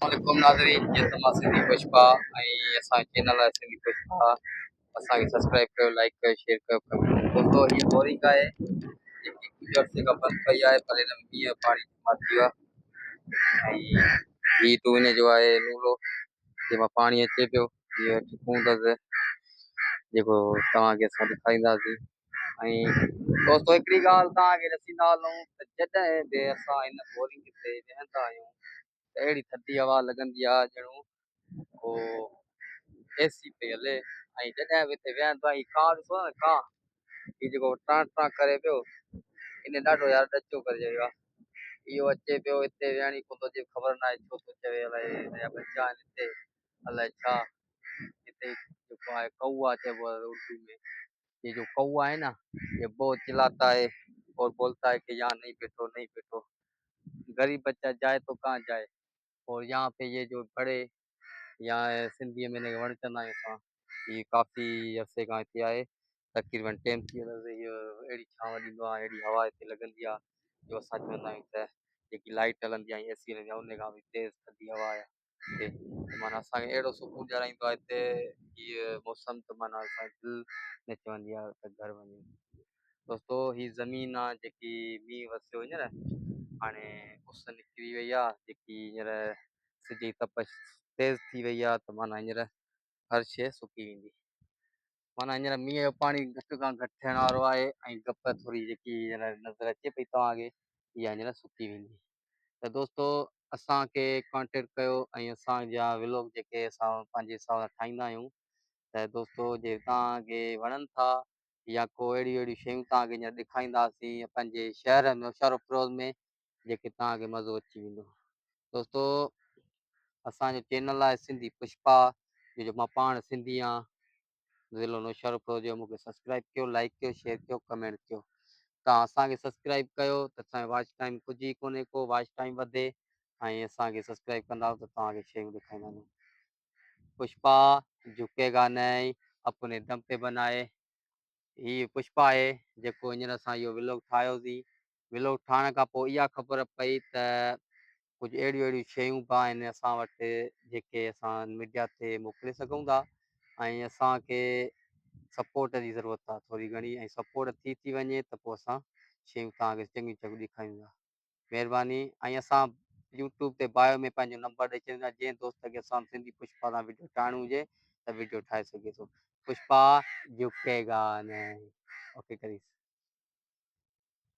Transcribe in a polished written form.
عليڪم ناظرين جيئن ته مان سنڌي پشپا ۽ اسان جو چينل آهي سنڌي پشپا اسان کي سبسڪرائب ڪيو لائڪ ڪيو شيئر ڪيو ڪمينٽ ڪيو دوستو هي بورنگ آهي جيڪي ڪجهه عرصي کان بند پئي آهي پر هن ۾ مينهن جو پاڻي جمع ٿي ويو آهي ۽ هي تو ان جو آهي نولو جنهن مان پاڻي اچي پيو هي ٺڪون اٿس جيڪو توهان کي اسان ڏيکارينداسين ۽ دوستو هڪڙي ڳالهه توهان کي ڏسيندا هلون ته جڏهن به اسان هن بورنگ تي ويهندا آهيون ته اهڙي ٿڌي هوا لڳندي آهي ڄڻو ڪو اي سي پئي هلي ۽ جڏهن به هتي ويهندو آهيان هي ڪانء ڏسو نه ڪانء هي جيڪو ٽان ٽان ڪري پيو ان ڏاڍو يار ڏچو ڪري ڇڏيو آهي اهو اچي پيو هتي ويهڻ ئي ڪونه ٿو اچي خبر ناهي ڇو ٿو چوي الائي هن جا ٻچا آهن هتي الائي ڇا هتي جيڪو آهي ڪوئا چئبو آهي اردو ۾ ये जो कौआ है ना ये बहुत चिल्लाता है और बोलता है कि यहाँ नहीं बैठो नहीं बैठो। गरीब बच्चा जाए तो कहाँ जाए। और यहाँ पे ये जो बड़े यहाँ सिंधीअ में हिनखे वण चवंदा आहियूं असां। ही काफ़ी अरसे खां हिते आहे, तक़रीबन टेम थी वियो अथसि। इहो अहिड़ी छांव ॾींदो आहे, अहिड़ी हवा हिते लॻंदी आहे जो असां चवंदा आहियूं त जेकी लाइट हलंदी आहे, ए सी हलंदी आहे, उन खां बि तेज़ थधि हवा आहे हिते। त माना असांखे अहिड़ो सुकून ॾियाराईंदो आहे हिते हीअ मौसम त माना असांजी दिलि न चवंदी आहे त घर वञूं। दोस्तो ही ज़मीन आहे जेकी मींहुं वसियो हींअर हाणे उस निकिरी वई आहे, जेकी हींअर सिज जी तपश तेज़ थी वई आहे त माना हींअर हर शइ सुकी वेंदी। माना हींअर मींहुं जो पाणी घटि खां घटि थियण वारो आहे ऐं गप थोरी जेकी हींअर नज़र अचे पई तव्हांखे इहा हींअर सुकी वेंदी। त दोस्तो असांखे कॉन्टेक्ट कयो ऐं असांजा व्लॉग जेके असां पंहिंजे हिसाब सां ठाहींदा आहियूं त दोस्तो जे तव्हांखे वणनि था या को अहिड़ियूं अहिड़ियूं शयूं तव्हांखे हींअर ॾेखारींदासीं पंहिंजे शहर में नौशहरो में जेके तव्हांखे मज़ो अची वेंदो। दोस्तो असांजो चैनल आहे सिंधी पुष्पा, जो मां पाण सिंधी आहियां, ज़िलो नौशहरो जो। मूंखे सब्सक्राइब कयो, लाइक कयो, शेयर कयो, कमेंट कयो। तव्हां असांखे सब्सक्राइब कयो त असांजो वॉच टाइम कुझु ई कोन्हे को वॉच टाइम वधे ऐं असांखे सब्सक्राइब कंदा त तव्हांखे शयूं ॾेखारींदा। पुष्पा झुकेगा नहीं अपने दम पे बनाए। ही पुष्पा आहे जेको हींअर असां इहो व्लॉग ठाहियोसीं। व्लॉग ठाहिण खां पोइ इहा ख़बर पई त कुझु अहिड़ियूं अहिड़ियूं शयूं बि आहिनि असां वटि जेके असां मीडिया ते मोकिले सघूं था ऐं असांखे सपोर्ट जी ज़रूरत आहे थोरी घणी ऐं सपोर्ट थी थी वञे त पोइ असां शयूं तव्हांखे चङियूं चङियूं ॾेखारियूं था। महिरबानी ऐं असां यूट्यूब ते बायो में पंहिंजो नंबर ॾेई छॾींदा, जंहिं दोस्त खे असां सिंधी पुष्पा सां वीडियो ठाहिणो हुजे त वीडियो ठाहे सघे थो। पुष्पा झुकेगा नहीं। ओके करीस।